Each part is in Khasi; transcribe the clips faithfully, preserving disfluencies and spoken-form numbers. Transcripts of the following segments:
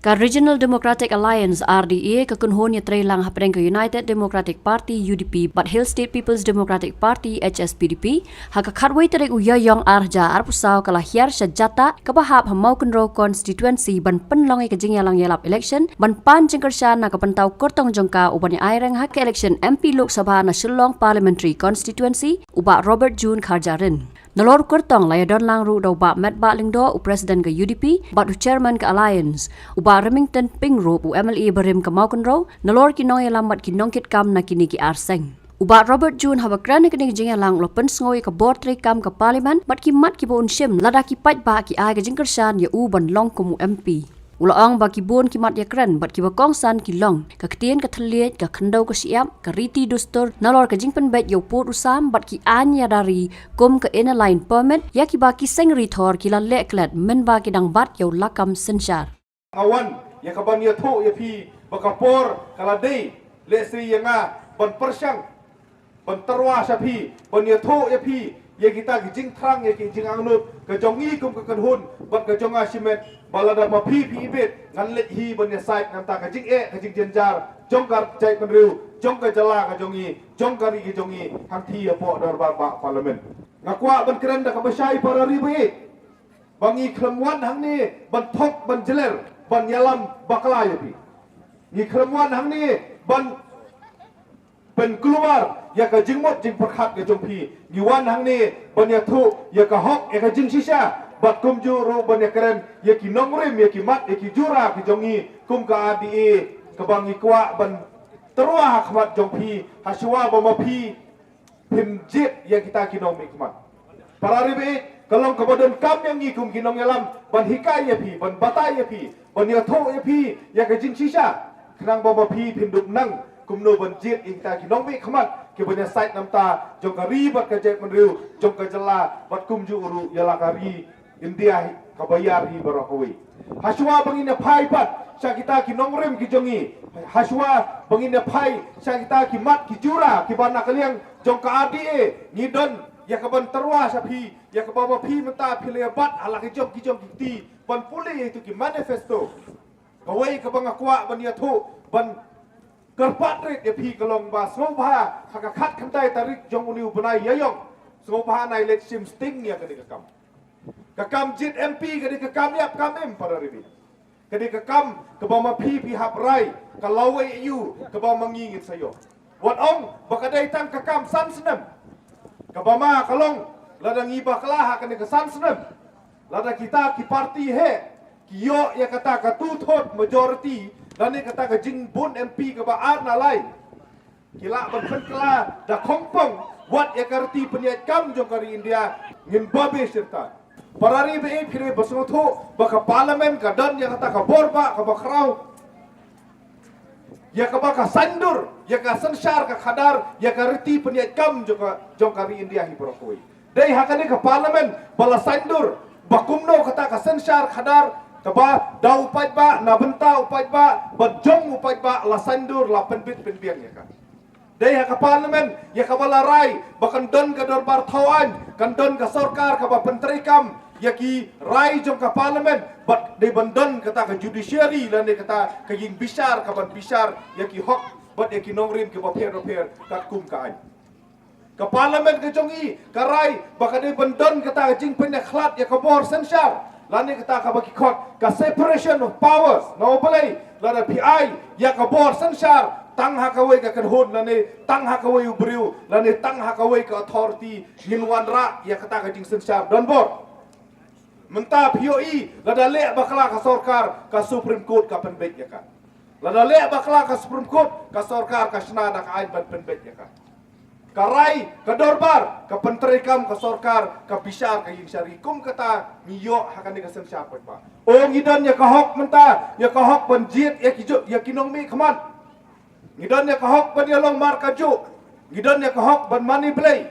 Ka Regional Democratic Alliance, R D A, ka kynhun ïatreilang hapdeng ka United Democratic Party, U D P, bad Hill State People's Democratic Party, H S P D P, ha ka khatwei tarik u Ïaïong ar hajar arphew saw ka la hiar sha jaka kaba hap ha Mawkynrew constituency ban pynlong ïa ka jingïalang ïalap election ban pan jingkyrshan na ka bynta u kyrtong jong ka u ban ïa aireng ha ka election M P Lok Sabha na Shillong Parliamentary Constituency, u Bah Robert June Kharjahrin. Nalor u kyrtong la ïadonlang ruh da u Bah Metbah Lyngdoh, u President ka U D P bad u Chairman ka Alliance, u Bah Remington Pyngrope, u M L A barim ka Mawkynrew, nalor ki nongïalam bad ki nongkitkam na kine ki ar seng. U Bah Robert June, haba kren ha kane ka jingïalang, u la pynsngew ïa ka bor treikam ka Parliament bad ki mat kiba un shim lada ki paidbah ki ai ka jingkyrshan ïa u ban long kum u M P. U la ong ba ki bun ki mat ïakren bad kiba kongsan ki long ka ktien ka thylliej, ka khyndew ka shyiap, ka riti dustur, nalor ka jingpynbeit ïa u pud u sam bad ki aiñ ïada ri kum ka Inner Line Permit ïa kiba ki seng ri thor ki la leh klet mynba ki dang bat ïa u lakam synshar. Nga wan ïa ka ban ïathuh ïa phi ba ka por ka la dei, lehse ïa nga ban pyrshang, ban tyrwa sha phi, ban ïathuh ïa phi ïa kita ki jingthrang, ïa ki jingangnud ka jong ngi kum ka kynhun bad ka jong nga shimet, ba lada ma phi phi ibit, ngan leit hi ban ïasaid namar ka jingeh ka jingjynjar jong ka jaitbynriew, jong ka jylla ka jong ngi, jong ka ri ka jong ngi, hangtei hapoh dorbar bah Parliament. Nga kwah ban kren da kaba shai para ri baieit ba ngi khlem wan hangne ban thok ban jler ban ïalam bakla ïa phi. Ngi khlem wan hangne ban pynkulmar ïa ka jingmut jingpyrkhat ka jong phi. Ngi wan hangne ban ïathuh ïa ka hok, ïa ka jingshisha, bad kumjuh ruh ban ïakren ïa ki nongrim, ïa ki mat, ïa ki jura ki jong ngi kum ka R D A, kaba ngi kwah ban tyrwa ha khmat jong phi, ha shuwa ba ma phi phin jied ïa kita ki nongmihkhmat. Para ri baieit, ka long kaba donkam ïa ngi kum ki nongïalam ban hikai ïa phi, ban batai ïa phi, ban ïathuh ïa phi ïa ka jingshisha, khnang ba ma phi phin dup nang kumno ban jied ïa kita ki nongmihkhmat kiban ïasaid namar jong ka ri bad ka jaitbynriew, jong ka jylla bad kumjuh ruh ïa la ka ri India hi, kaba ïar hi baroh kawei. Ha shuwa ba ngin ïa phai pat sha kita ki nongrim ki jong ngi, ha shuwa ba ngin ïa phai sha kita ki mat ki jura kiba na ka liang jong ka R D A, ngi don ïa kaban tyrwa sha phi, ïa kaba ma phi mynta phi la ïa bat ha la ki jong ki jong ki kti ban pule ïa itu ki manifesto. Kawei kaba nga kwah ban ïathuh ban kyrpad rit ïa phi ka long ba sngewbha ha ka khatkhyndai tarik jong une u bnai Ïaïong, sngewbha nai leit shim sting ïa kane ka kam. Ka kam jied M P ka dei ka kam ïap kam im, para ri baieit. Ka dei ka kam kaba ma phi phi hap rai ka lawei aïu kaba ma ngi ngin sa ïoh. Wat ong ba ka dei tang ka kam san snem. Kaba ma ka long, lada ngi bakla ha kane ka san snem, lada kita ki party hi ki ïoh ïa kata ka two third majority, lane kata ka jingbun M P kaba ar na lai, ki lah ban pynkylla da khongpong wat ïa ka riti pynïaid kam jong ka ri India, ngin babe shirta. Para ri baieit, phi dei ba sngewthuh ba ka Parliament ka don ïa kata ka bor bah kaba khraw, ïa kaba ka saindur, ïa ka synshar ka khadar ïa ka riti pynïaid kam jong ka, jong ka ri India hi baroh kawei. Dei ha kane ka Parliament ba la saindur ba kumno kata ka synshar khadar kaba da u paidbah, na bynta u paidbah, ba jong u paidbah la saindur, la pynbit pynbiang ïa ka. Dei ha ka Parliament ïa kaba la rai ba kan don ka dorbar thaw aiñ, kan don ka sorkar kaba pyntreikam ïa ki rai jong ka Parliament, bad dei ban don kata ka judiciary lane kata ka ïing bishar kaban bishar ïa ki hok bad ïa ki nongrim kiba pher ba pher katkum ka aiñ. Ka Parliament ka jong i ka rai ba ka dei ban don kata ka jingpynïakhlad ïa ka bor synshar, lane kata kaba ki khot ka separation of powers. Na U Blei, lada phi ai ïa ka bor synshar tang ha kawei ka kynhun lane tang ha kawei u briew lane tang ha kawei ka authority, ngin wanrah ïa kata ka jingsynshar donbor. Mynta phi ïohi, lada leh bakla ka sorkar, ka Supreme Court ka pynbeit ïa ka. Lada leh bakla ka Supreme Court, ka sorkar ka shna da ka aiñ ban pynbeit ïa ka. Ka rai ka dorbar, ka pyntreikam ka sorkar, ka bishar ka ïing shari. Kum kata ngi ïoh ha kane ka synshar paidbah. O, ngi don ïa ka hok mynta, ïa ka hok ban jied ïa ki ju-, ïa ki nongmihkhmat. Ngi don ïa ka hok ban ïalong markajuh. Ngi don ïa ka hok ban mane Blei.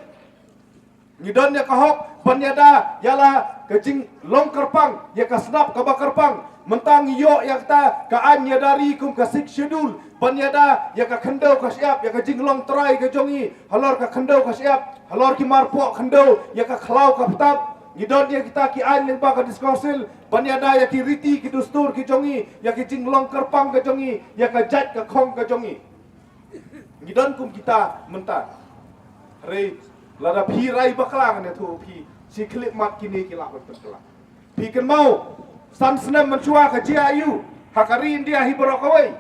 Ngi don ïa ka hok ban ïada ïa la ka jinglong kyrpang, ïa ka shnap kaba kyrpang. Mynta ngi ïoh ïa kata ka aiñ ïada ri kum ka Sixth Schedule, ban ïada ïa ka khyndew ka shyiap, ïa ka jinglong trai ka jong i halor ka khyndew ka shyiap, halor ki marpoh khyndew, ïa ka khlaw ka btap. Ngi don ïa kita ki aiñ lyngba ka District Council ban ïada ïa ki riti ki dustur ki jong ngi, ïa ki jinglong kyrpang ka jong ngi, ïa ka jait ka khong ka jong ngi. Ngi don kum kita mynta. Hynrei lada phi rai bakla ngan ïathuh phi, shi khyllipmat kine ki lah ban pynkylla. Phi kynmaw, san snem mynshuwa ka J I U ha ka ri India hi baroh kawei,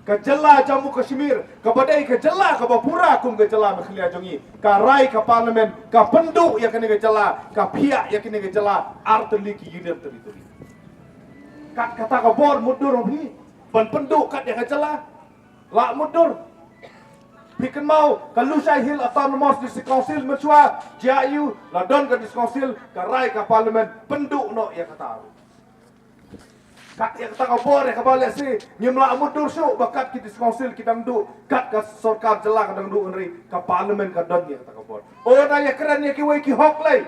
ka jylla Jammu Kashmir, kaba dei ka jylla kaba pura kum ka jylla Meghalaya jong ngi, ka rai ka Parliament ka pynduh ïa kane ka jylla, ka phiah ïa kane ka jylla ar tylli ki Union Territory. Kat kata ka bor mutdur phi ban pynduh kat ïa ka jylla? Lah mutdur. Phi kynmaw ka Lushai Hill Autonomous District Council mynshuwa, J I U la don ka District Council, ka rai ka Parliament pynduh noh ïa kata. Kat ïa kata ka bor ïa kaba lehse ngim lah mutdur shuh ba kat ki District Council ki dang duh, kat ka sorkar jylla ka dang duh, hynrei ka Parliament ka don ïa kata ka bor. O, da ïakren ïa kiwei ki hok lei.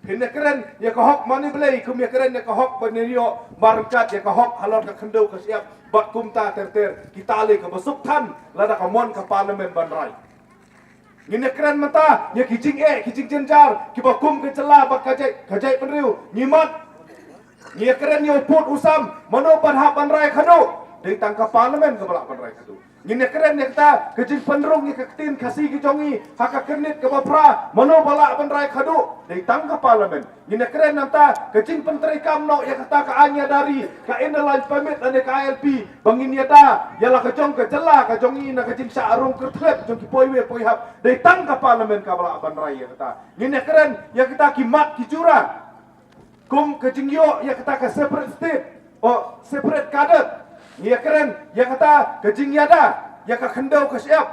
Phin ïakren ïa ka hok mane blei, kum ïakren ïa ka hok ban ïoh markat, ïa ka hok halor ka khyndew ka shyiap bad kumta ter ter, kita lei kaba suk than lada ka mon ka Parliament ban rai. Ngin ïakren mynta ïa ki jingeh ki jingjynjar kiba kum ka jylla bad ka jait ka jaitbynriew. Ngi mad. Ngi ïakren ïa u pud u sam, mano ban hap ban rai khadduh? Dei tang ka Parliament kaba lah ban rai khadduh. Ngin ïakren ïa kata ka jingpynrung ïa ka ktien Khasi ka jong ngi ha ka kyrnit kaba phra, mano ba lah ban rai khadduh? Dei tang ka Parliament. Ngin ïakren nangta ka jingpyntreikam noh ïa kata ka aiñ ïada ri, ka Inner Line Permit lane ka I L P, ba ngin ïada ïa la ka jong ka jylla ka jong ngi na ka jingshah rung kyrthlep jong ki poiwe poihap. Dei tang ka Parliament kaba lah ban rai ïa kata. Ngin ïakren ïa kata ki mat ki jura, kum ka jingïoh ïa kata ka separate state, o separate cadre. Ngin ïakren ïa kata ka jingïada ïa ka khyndew ka shyiap.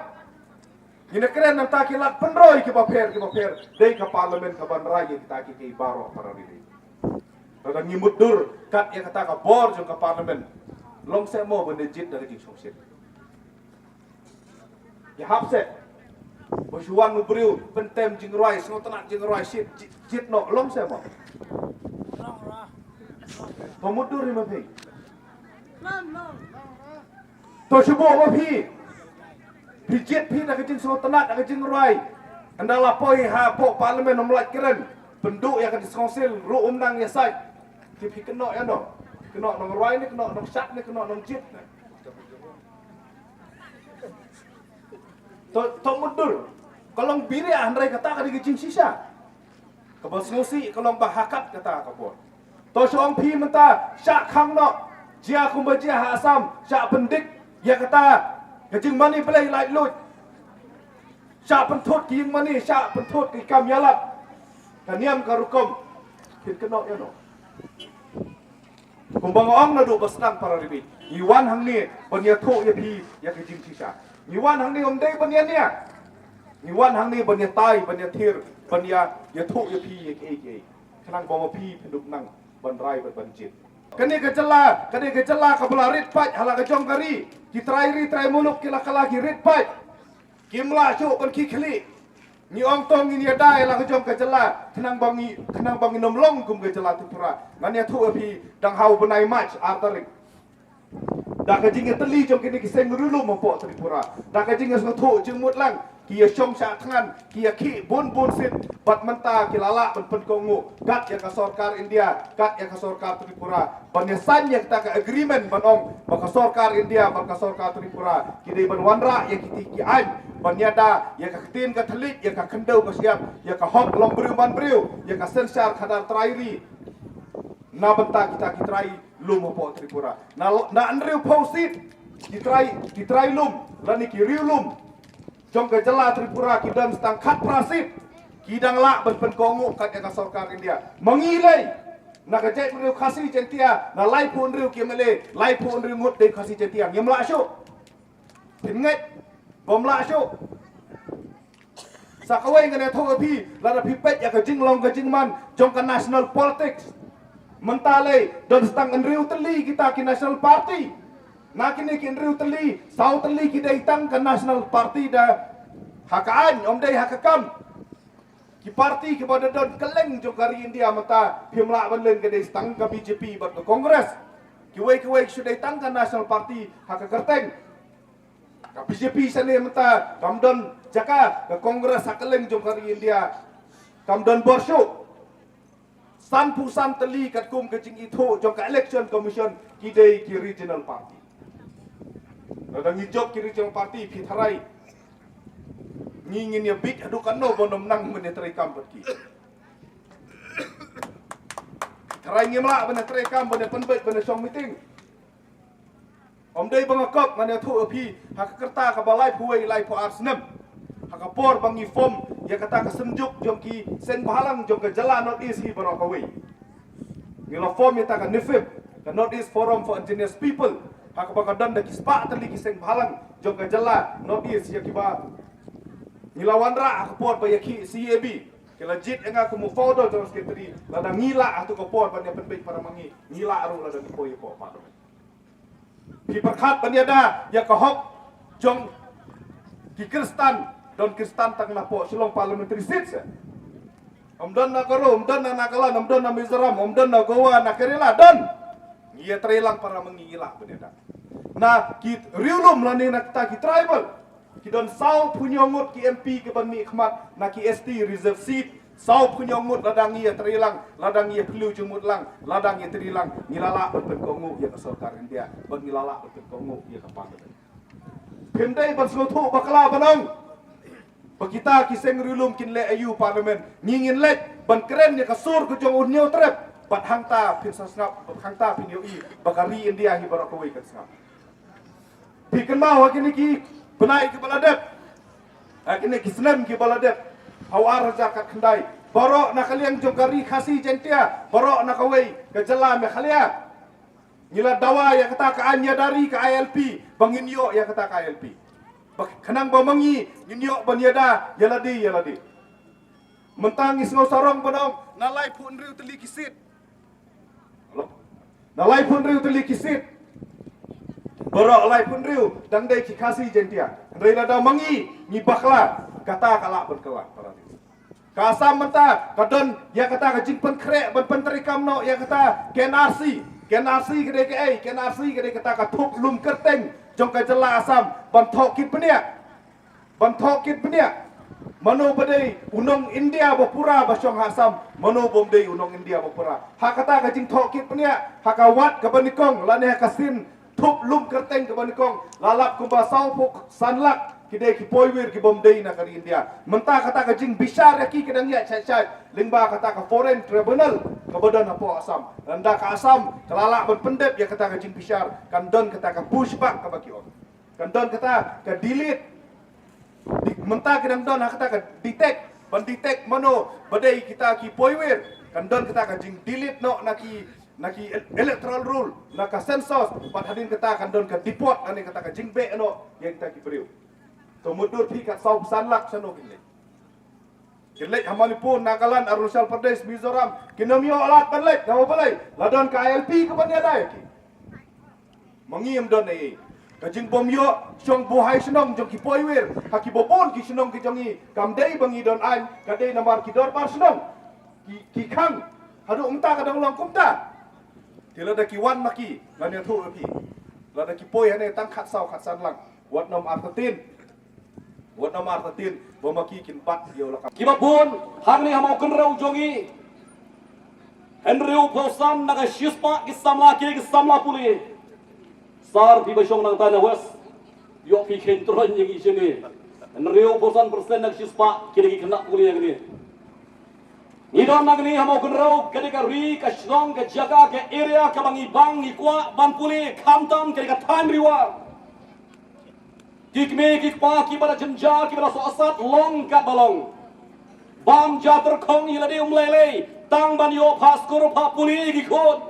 Ngin ïakren nangta ki lad pynroi kiba pher kiba pher. Dei ka Parliament kaban rai ïa kita kiei kiei baroh, para ri. Lada ngi mutdur kat ïa kata ka bor jong ka Parliament, long seh mo ban da jied da ka jingsngewsih. Ïa hap seh. Ba shu wan u briew pyntem jingrwai, sngewtynnat jingrwai, shit, jied, jied noh, long seh mo. To mutdur ïa ma phi. To shu buh ma phi. Phi jied phi da ka jingsngewtynnat, da ka jingrwai. Ynda la poi hapoh Parliament ym lah kren, pynduh ïa ka District Council ruh ym nang ïasaid. Te phi kynnoh ïano? Kynnoh nongrwai ne, kynnoh nongshat ne, kynnoh nongjied ne? To, to mutdur. Ka long bria, hynrei kata ka dei ka jingshisha. Kaba sngewsih ka long ba ha kat kata ka bor. To shu ong phi mynta, shah khang noh. Jia kumba jia ha Assam, shah pyndik ïa kata ka jingmane blei laitluid. Shah pynthut ki ïingmane, shah pynthut ki kam ïalap. Ka niam ka rukom. Phin kynnoh ïano? Kumba nga ong naduh ba sdang, para ri baieit, ngi wan hangne ban ïathuh ïa phi ïa ka jingshisha. Ngi wan hangne ym dei ban ïania. Ngi wan hangne ban ïatai, ban ïathir, ban ïa, ïathuh ïa phi ïa kiei kiei. Khnang ba ma phi phin dup nang ban rai bad ban jied. Kane ka jylla, kane ka jylla kaba la rit paid ha la ka jong ka ri. Ki trai ri trai muluk ki la kylla ki rit paid. Kim lah shuh ban khih khlieh. Ngi ong to ngin ïada ïa la ka jong ka jylla, khnang ba ngi, khnang ba ngin ym long kum ka jylla Tripura. Ngan ïathuh ïa phi, dang ha u bnai March ar tarik, da ka jingïatylli jong kine ki seng riewlum hapoh Tripura, da ka jingïasngewthuh jingmut lang, ki ïashong shah thngan, ki ïakhih bun bun sien, bad mynta ki la lah ban pynkohnguh kat ïa ka sorkar India, kat ïa ka sorkar Tripura, ban ïasain ïa kata ka agreement ban ong ba ka sorkar India bad ka sorkar Tripura ki dei ban wanrah ïa kiti ki aiñ ban ïada ïa ka ktien ka thylliej, ïa ka khyndew ka shyiap, ïa ka hok long briew man briew, ïa ka synshar khadar trai ri na bynta kita ki trai lum hapoh Tripura. Na, na hynriewphew seat ki trai, ki trai lum lane ki riewlum jong ka jylla Tripura ki don tang khatphra seat, ki dang lah ban pynkohnguh kat ïa ka sorkar India. Ma ngi lei, na ka jaitbynriew Khasi Jaintia, na laiphew hynriew ki M L A, laiphew hynriew ngut dei Khasi Jaintia. Ngim lah shuh. Phin ngeit bym lah shuh. Sa kawei ngan ïathuh ïa phi, lada phi peit ïa ka jinglong ka jingman jong ka national politics, mynta lei don tang hynriew tylli kita ki national party. Na kine ki hynriew tylli, saw tylli ki dei tang ka national party da ha ka aiñ, ym dei ha ka kam. Ki party kiba da don kylleng jong ka ri India mynta, phim lah ban len, ka dei tang ka B J P bad ka Congress. Kiwei kiwei ki shu dei tang ka national party ha ka kyrteng. Ka B J P shane mynta kam don jaka, ka Congress ha kylleng jong ka ri India kam don bor shuh. Sanphew san tylli katkum ka jingithuh jong ka Election Commission ki dei ki regional party. Lada ngi jop ki regional party, phi tharai ngi ngin ïa bit haduh katno ban ym nang ban ïa trei kam bad ki. Phi tharai ngim lah ban ïa trei kam, ban ïa pynbeit, ban ïa shong meeting. Ym dei ba nga kop, ngan ïathuh ïa phi, ha ka rta kaba laiphew wei, laiphew ar snem, ha ka por ba ngi form ïa kata ka synjuk jong ki seng bhalang jong ka jylla North East hi baroh kawei. Ngi la form ïa kata ka NEFIP, ka North East Forum for Indigenous People, ha kaba ka don da ki spah tylli ki seng bhalang jong ka jylla North East, ïa kiba ngi la wanrah ha ka por ba ïa ki C A B, ki la jied ïa nga kum u founder general secretary. Lada ngi lah ha tu ka por ban ïa pynbeit para ma ngi, ngi lah ruh lada ngi poi ïa ka parliament. Phi pyrkhat ban ïada ïa ka hok jong ki Khristan, don Khristan tang na poh Shillong parliamentary seat se. Ym don na Garo, ym don na Nagaland, ym don na Mizoram, ym don na Goa, na Kerala, don. Ngi ïa trei lang para ma ngi, ngi lah ban ïada. Na ki riewlum lane na kita ki tribal, ki don sawphew hynñiew ngut ki M P kiban mih khmat na ki S T reserve seat. Sawphew hynñiew ngut, lada ngi ïa trei lang, lada ngi ïa phylliew jingmut lang, lada ngi ïa trei lang, ngi la lah ban pynkohnguh ïa ka sorkar India, bad ngi la lah ban pynkohnguh ïa ka parliament. Phim dei ban sngewthuh bakla ban ong ba kita ki seng riewlum kin leh aïu parliament. Ngi ngin leit ban kren ïa ka sur ka jong u Hynñiewtrep, bad hangta phin sa sngap, bad hangta phin ïohi ba ka ri India hi baroh kawei kan sngap. Phi kynmaw ha kine ki bnai kiba la dep, ha kine ki snem kiba la dep, ha u ar hajar khatkhyndai, baroh na ka liang jong ka ri Khasi Jaiñtia, baroh na kawei ka jylla Meghalaya, ngi la dawa ïa kata ka aiñ ïada ri, ka I L P, ba ngin ïoh ïa kata ka I L P, ba khnang ba ma ngi ngin ïoh ban ïada ïa lade ïa lade. Mynta ngi sngew sarong ban ong, na laiphew hynriew tylli ki seat. Na laiphew hynriew tylli ki seat, baroh laiphew hynriew dang dei ki Khasi Jaiñtia. Hynrei lada ma ngi ngi bakla, kata ka lah ban kylla, para ri. Ka Assam mynta ka don ïa kata ka jingpynkhreh ban pyntreikam noh ïa kata ka N R C. Ka N R C ka dei kaei? Ka N R C ka dei kata ka thup lum kyrteng jong ka jylla Assam ban thoh kit bniah. Ban thoh kit bniah mano ba dei u nong India ba pura ba shong ha Assam, mano bym dei u nong India ba pura. Ha kata ka jingthoh kit bniah, ha ka wad kaba nyngkong lane ha ka sien thup lum kyrteng kaba nyngkong, la lap kumba sawphew san lak ki dei ki poiwir ki bym dei na ka ri India. Mynta kata ka jingbishar ïa ki ka dang ïaid shait shait lyngba kata ka foreign tribunal kaba don hapoh Assam. Lada ka Assam ka la lah ban pyndep ïa kata ka jingbishar, kan don kata ka pushback kaba ki ong. Kan don kata ka delete. Di-, mynta ki dang don ha kata ka detect, ban detect mano ba dei kita ki poiwir. Kan don kata ka jing delete noh na ki, na ki el-, electoral roll, na ka census, bad hadien kata kan don ka deport, lane kata ka jingbeh noh ïa kita ki briew. To mutdur phi, kat sawphew san lak shano kin leit? Kin leit ha Manipur, Nagaland, Arunachal Pradesh, Mizoram. Kin ym ïoh lad ban leit, namar balei? La don ka I L P kaban ïada ïa ki. Ma ngi ym don ei. Ka jingbym ïoh shong buhai shnong jong ki poiwir ha kiba bun ki shnong ki jong ngi, kam dei ba ngi don aiñ, ka dei namar ki dorbar shnong ki, ki khang haduh mynta ka dang long kumta. Te lada ki wan ma ki, ngan ïathuh ïa phi, lada ki poi hangne tang khatsaw khatsan lang, wat nym artatien. Wat nym artatien ba ma ki kin bat ïa u lakam. Kiba bun hangne ha Mawkynrew jong ngi, hynriewphew san na ka shispah ki samla, ki, ki samla pule. Sir, phi ba shong nangta na West, ïoh phi khein troiñ ïa ngi shane. Hynriewphew san percent na ka shispah ki dei ki khynnah pule hangne. Ngi don hangne ha Mawkynrew, ka dei ka ri, ka shnong, ka jaka, ka area kaba ngi bang, ngi kwah ban pule, khamtam ka dei ka thaiñ Ri War. Ki kmie ki kpa kiba la jynjar, kiba la soh sat, long katba long. Bam ja tyrkhong ïa lade, um lei lei tang ban ïoh phah skur phah pule ïa ki khun.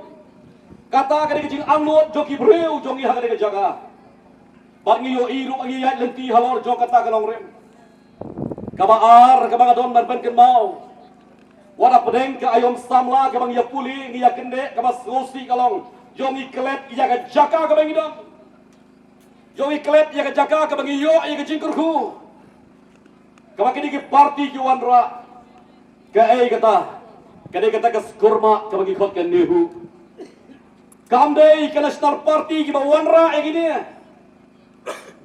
Kata ka dei ka jingangnud jong ki briew jong ngi ha kane ka jaka. Bad ngi ïohi ruh, ngi ïaid lynti halor jong kata ka nongrim. Kaba ar kaba nga don ban pynkynmaw, wat hapdeng ka aïom samla kaba ngi ïa pule, ngi ïa kyndit, kaba sngewsih ka long, jong ngi klet ïa ka jaka kaba ngi don. Jong ngi klet ïa ka jaka kaba ngi ïoh ïa ka jingkyrkhu. Kaba kine ki party ki wanrah. Kaei kata? Ka dei kata ka skur mah kaba ngi khot ka NEHU. Kam dei ka National Party kiba wanrah ïa kine.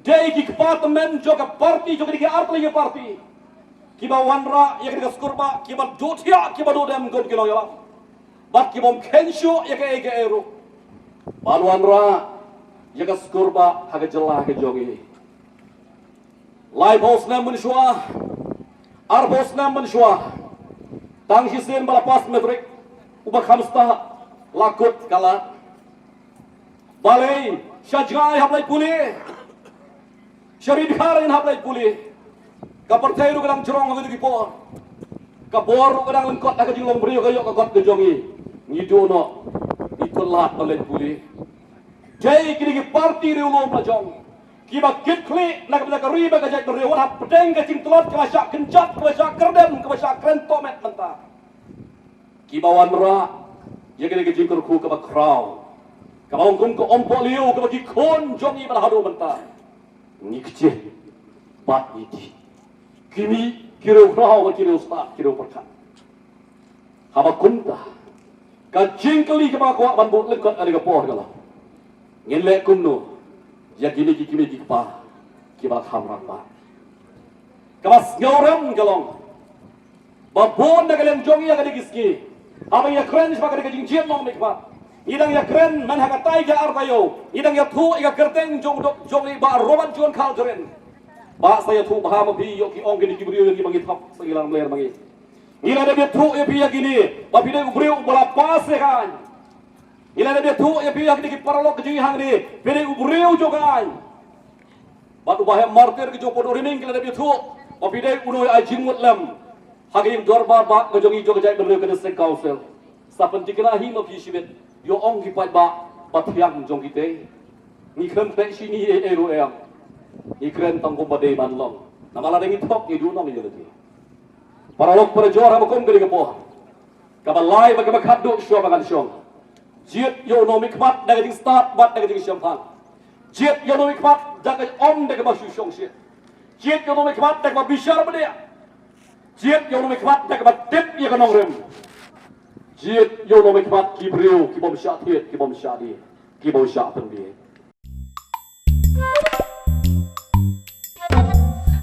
Dei ki kpa tymmen jong ka party, jong kine ki artylli ki party, kiba wanrah ïa kane ka skur mah, kiba duh thiah, kiba duh dem kum ki nongïalam. Bad ki bym kheiñ shuh ïa kaei kaei ruh ban wanrah ïa ka skur bah ha ka jylla ka jong i. Laiphew snem mynshuwa, arphew snem mynshuwa, tang shisien ba la pass matric, uba kham stad la kut ka lad. Balei sha jngai hap leit pule? Sha ri Dkhar ngin hap leit pule. Ka pyrthei ruh ka dang jrong ha kito ki por. Ka bor ruh ka dang lyngkot ha ka jinglong briew ka ïoh ka kot ka jong i. Ngi duh noh, ngi kut lad ban leit pule. Dei kine ki party riewlum la jong kiba kit khlieh na ka bynta ka ri bad ka jaitbynriew, wat hapdeng ka jingtlot kaba shah kynjat, kaba shah kyrdem, kaba shah kren tohmet mynta. Kiba wanrah ïa kane ka jingkyrkhu kaba khraw, kaba ong kum ka Ompohliew, kaba ki khun jong ngi ba la haduh mynta ngi kjit bad ngi dih. Ki mih ki riewkhraw bad ki riewstad, ki riewpyrkhat. Haba kumta, ka jingkylli kaba nga kwah ban buh lyngkot kane ka por ka long, ngin leh kumno ïa kine ki kmie ki kpa kiba la kham rangbah? Kaba sngewrem ka long ba bun na ka liang jong ngi ha kane ka sngi, haba ngi ïakren shaphang kane ka jingjied nongmihkhmat, ngi dang ïakren man ha katai ka ar taïew, ngi dang ïathuh ïa ka kyrteng jong u dok jong ngi Bah Robert John Kharjahrin. Bah, sa ïathuh bha ma phi, ïoh ki ong kine ki briew ïa ngi ba ngi thok sa ngi lang mler ma ngi. Ngi la dep ïathuh ïa phi ïa kine ba phi dei u briew uba la pass ïa ka aiñ. Ngi la dep ïathuh ïa phi ïa kine ki paralok ka jong ngi hangne, phi dei u briew jong ka aiñ. Bad u Bah Hemmartir ka jong u Pdeng Rining, ngi la dep ïathuh ba phi dei u nongïaid jingmut lem ha ka ïing dorbar bah ka jong ngi jong ka jaitbynriew ka District Council. Sa pynthikna hi ma phi shibit, ïoh ong ki paidbah ba thiang jong kitei. Ngi khlem khreh shi ngi ei ei ruh em. Ngi kren tang kumba dei ban long. Namar lada ngi thok ngi duh nong ïa lade. Paralok parajor, haba kum kane ka por, kaba lai bad kaba khatduh shuwa ba ngan shong, jied ïa u nongmihkhmat da ka jingstad bad da ka jingshemphang. Jied ïa u nongmihkhmat da ka ym da kaba shu shongshit. Jied ïa u nongmihkhmat da kaba bishar bniah. Jied ïa u nongmihkhmat da kaba tip ïa ka nongrim. Jied ïa u nongmihkhmat ki briew ki bym shah thied, ki bym shah die, ki bym shah pynbieit.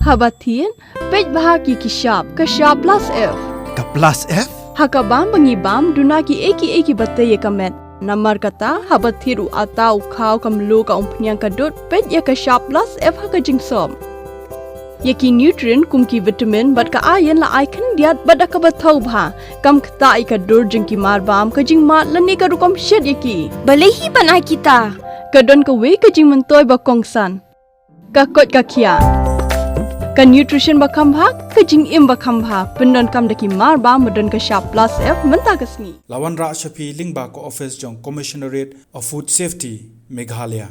Haba thied, peit bha ki ki shap, ka shap plus F. Ka plus F? Ha ka bam ba ngi bam, duna kiei kiei kiba tei ïa ka met. Namar kata, haba thied u atta, u khaw, ka mluh, ka umphniang, ka dud, peit ïa ka shap plus F ha ka jingsop. Ïa ki nutrient kum ki vitamin bad ka iron la ai khyndiat bad da kaba thaw bha. Kam ktah ïa ka dur jong ki marbam, ka jingmad lane ka rukom shet ïa ki. Balei hi ban ai kita? Ka don kawei ka jingmyntoi ba kongsan. Ka koit ka khiah. Ka nutrition ba kham bha, ka jingim ba kham bha. Pyndonkam da ki marbam ba don ka shap plus F mynta ka sngi. La wanrah sha phi lyngba ka office jong Commissionerate of Food Safety, Meghalaya.